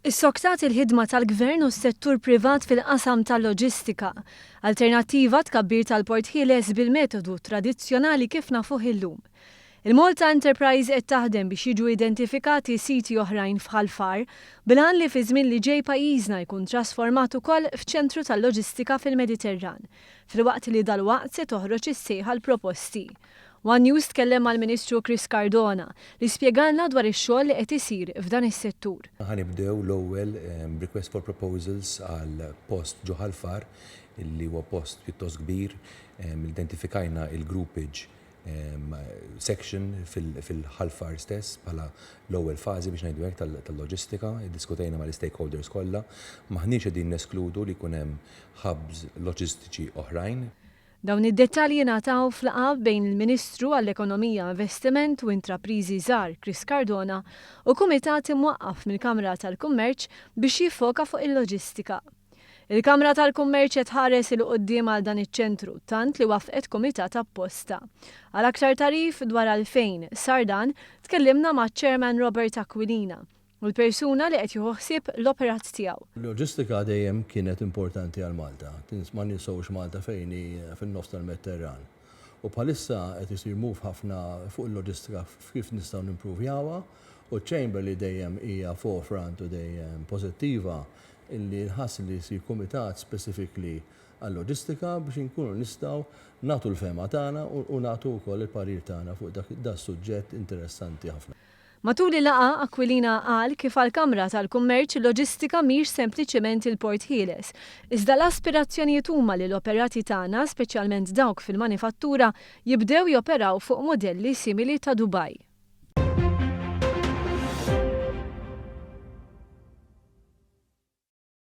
Issoktat il-ħidma tal-Gvern u s-settur privat fil-qasam tal-loġistika. Alternattiva tkabbir tal-Port Ħieles bil-metodu tradizzjonali kif nafuh illum. Il-Malta Enterprise qed taħdem biex jiġu identifikati siti oħrajn f'Ħal Far, bil-għan li fiż-żmien li ġej pajjiżna jkun trasformat ukoll f'ċentru tal-loġistika fil-Mediterran, filwaqt li dalwaqt se toħroġ is-sejħa għall-proposti. One News tkellem mal-Ministru Chris Cardona li spjegalna dwar ix-xogħol li qed isir f'dan is-settur. Ħa nibdew l-ewwel request for proposals għal post ġo Ħal Far li huwa post pjuttost kbir. Identifikajna il-groupage section fil-Ħal Far stess bħala l-ewwel fażi biex ngħidu hekk tal-loġistika. Iddiskutejna mal-istakeholders kollha. M'aħniex qegħdin neskludu li jkun hemm hubs loġistiċi oħrajn. Dawn id-dettalji ngħataw f'laqgħa bejn il-Ministru għall-Ekonomija, Investiment u Intrapriżi Żgħar Chris Cardona u kumitat imwaqqaf mill-Kamra tal-Kummerċ biex jiffoka fuq il-loġistika. Il-Kamra tal-Kummerċ qed tħares 'il quddiem għal dan iċ-ċentru tant li waffqet kumitat apposta. Għal aktar tagħrif dwar għalfejn sar dan, tkellimna maċ-Chairman Robert Aquilina, u l-persuna li qed jieħu ħsieb l-operat tiegħu. Il-loġistika dejjem kienet importanti għal Malta. Ma ninsewx Malta fejn hi fin-nofs tal-Mediterran. U bħalissa qed isir move ħafna fuq il-loġistika kif nistgħu nimpruvjawha u ċ-Chamber li dejjem hija forefront u dejjem pożittiva illi nħass li jsir kumitat specifically għal-loġistika biex inkunu nistgħu nagħtu l-fehma tagħna u nagħtu wkoll il-parir tagħna fuq dak da-suġġett interessanti ħafna. Matul il-laqgħa, Aquilina qal kif għall-Kamra tal-Kummerċ il-loġistika mhix sempliċiment il-Port Ħieles, iżda l-aspirazzjonijiet huma li l-operati tagħna, speċjalment dawk fil-manifattura, jibdew joperaw fuq mudelli simili ta' Dubai.